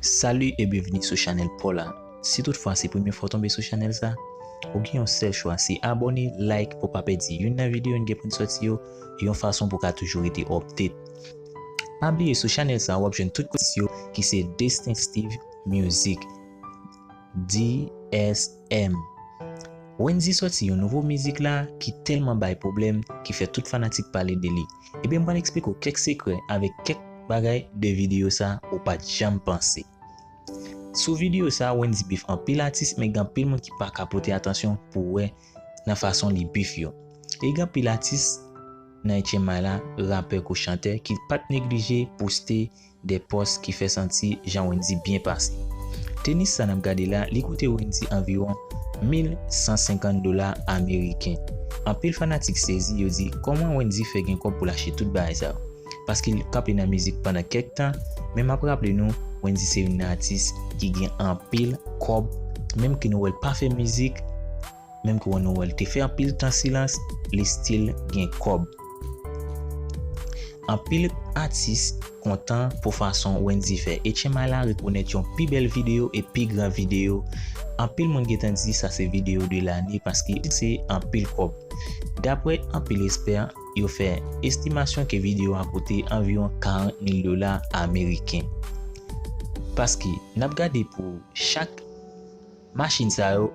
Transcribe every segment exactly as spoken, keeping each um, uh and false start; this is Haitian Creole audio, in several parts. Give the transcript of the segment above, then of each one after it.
Salut e byenvini sou chanèl pa w la. Si toutfwa se premye fwa w tonbe sou chanèl sa, ou gen yon sèl chwa, se abòne, like pou w pa pèdi youn nan videyo n gen pou n sòti yo, yon fason pou w ka toujou rete update. Pa bliye sou chanèl sa w ap jwenn tout kotis yo ki se Distinctive Music, D S M. Wendy sòti yon nouvo mizik la ki tèlman bay pwoblèm ki fè tout fanatik pale de li. Ebyen m pral eksplike w kèk sekrè avèk kèk bagay de videyo sa ou pa t janm panse. Sou videyo sa Wendy beef anpil atis men gen anpil moun ki pa ka pote atansyon pou wè nan fason li beef yo. E gen anpil atis nan H M I la, rapè kou chantè ki pa t neglije poste de pòs ki fè santi jan Wendy byen pase. Tenis sa n ap gade la, li koute Wendy anviwon mil san senkant dola ameriken. Anpil fanatik sezi, yo di kòman Wendy fè gen kòb pou l achte tout bagay sa yo. Paske l kanpe nan mizik pandan kèk tan, men m ap raple nou, Wendy se youn nan atis ki gen anpil kòb, menm ke nou wè l pa fè mizik, menm ke nou wè l te fè anpil tan silans, li still gen kòb. Anpil atis kontan pou fason Wendy fè H M I la rekonèt yon pi bèl videyo e pi gran videyo. Anpil moun gentan di sa se videyo de lane paske se anpil kòb. Daprè anpil espè, yo fè estimasyon ke videyo a koute anviwon karant mil dola ameriken. Paske n ap gade pou chak machin sa yo,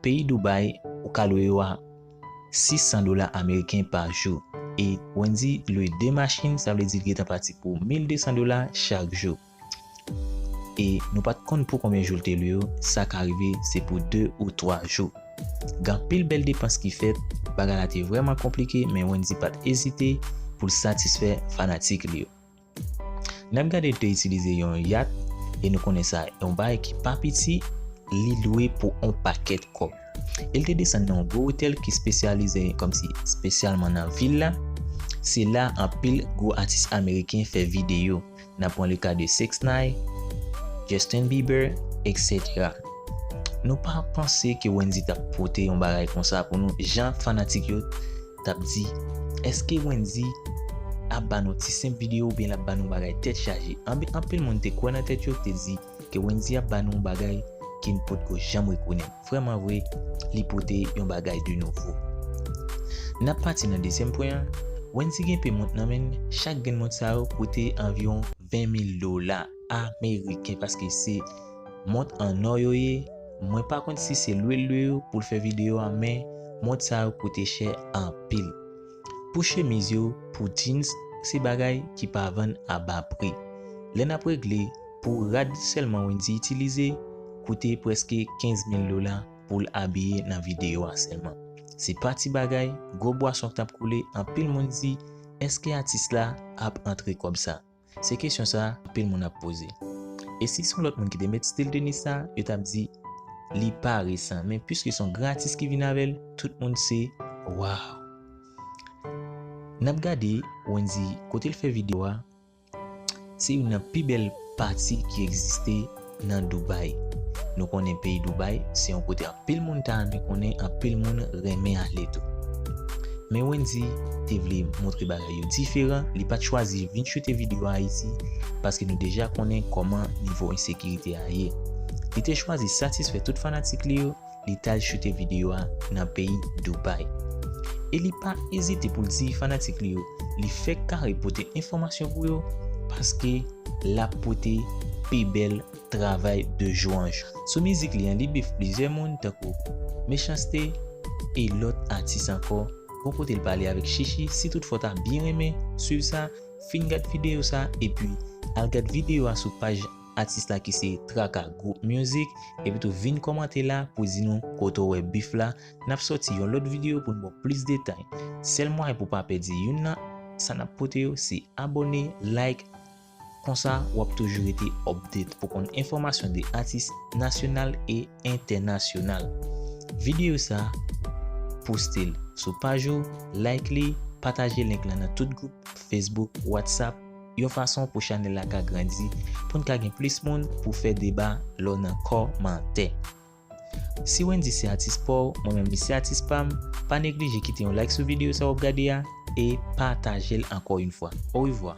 peyi Dubai, ou ka lwe yo a sis san dola ameriken pa jou. E Wendy lwe de machin, sa vle di l gentan pati pou mil de san dola chak jou. E nou pa t konn pou konbyen jou l te lwe yo, sa ka rive se pou de ou twa jou. Gen anpil bèl depans ki fèt, bagay la te vrèman konplike, men Wendy pa t ezite pou l satisfè fanatik li yo. N ap gade l te itilize yon yat e nou konnen sa yon bagay ki pa piti, li lwe pou yon pakèt kòb. E l te desann nan yon gwo otèl ki espesyalize kòmsi espesyalman nan vil la. Se la anpil gwo atis ameriken fè videyo. N ap pran le ka de six nine, Justin Bieber, et cetera. Nou pa panse ke Wendy t ap pote yon bagay konsa pou nou, jan fanatik yo t ap di, èske Wendy ap ba nou ti senp videyo oubyen l ap ba nou bagay tèt chaje? Anbi-, anpil moun te kwè nan tèt yo, te di ke Wendy ap ba nou yon bagay ke n potko janm rekonèt. Vrèman vre, li pote yon bagay de nouvo. N ap pati nan dezyèm pwen an. Wendy gen pe mont nan men l, chak grenn mont sa yo koute anviwon ven mil dola ameriken, paske se mont an nò yo ye. Mwen pa konn si se lwe l lwe yo pou l fè videyo a, men mont sa yo koute chè anpil. Pou chemiz yo, pou jeans, se bagay ki pa vann a ba pri. Lè n ap regle, pou rad sèlman Wendy itilize, koute prèske kenz mil dola pou l abiye nan videyo a sèlman. Se pa ti bagay, gwo bwason k t ap koule, anpil moun di, èske atis la ap antre kòb sa? Se kesyon sa anpil moun ap poze. E si se yon lòt moun ki te met stil tenis sa, yo t ap di, li pa resan. Men piske se yon gran atis ki vin avè l, tout moun se, waw. N ap gade Wendy kote l fè videyo a, se youn nan pi bèl pati ki egziste nan Dubai. Nou konnen peyi Dubai se yon kote anpil moun ta renmen konnen, anpil moun renmen ale tou. Men Wendy te vle montre bagay yo diferan, li pa t chwazi vin choute videyo Ayiti, paske nou deja konnen kòman nivo ensekirite a ye. Li te chwazi satisfè tout fanatik li yo, li t al choute videyo a nan peyi Dubai. E li pa ezite pou l di fanatik li yo, li fèk kare pote enfòmasyon pou yo, paske l ap pote pi bèl travay de jou an jou. Sou mizik li an, li beef plizyè moun tankou Mechanste e lòt atis ankò. Gon kote l pale avèk Chichi, si toutfwa w ta byen renmen swiv sa, fin gad videyo sa, epi al gad videyo a sou paj atis la ki se Traka Group Music, epi tou vin kòmante la pou di nou kote w wè beef la. N ap sòti yon lòt videyo pou n ba w plis detay. Sèl mwayen pou w pa pèdi youn nan sa n ap pote yo, se abòne, like, konsa w ap toujou rete update pou konn enfòmasyon de atis nasyonal e entènasyonal. Videyo sa, poste l sou paj ou, like li, pataje link lan nan tout gwoup, Facebook, WhatsApp, yon fason pou chanèl la ka grandi, pou n ka gen plis moun pou fè deba lè w nan kòmantè. Si Wendy se atis pa w, mwen menm li se atis pa m, pa neglije kite yon like sou videyo sa w ap gade a e pataje l ankò yon fwa. Orevwa.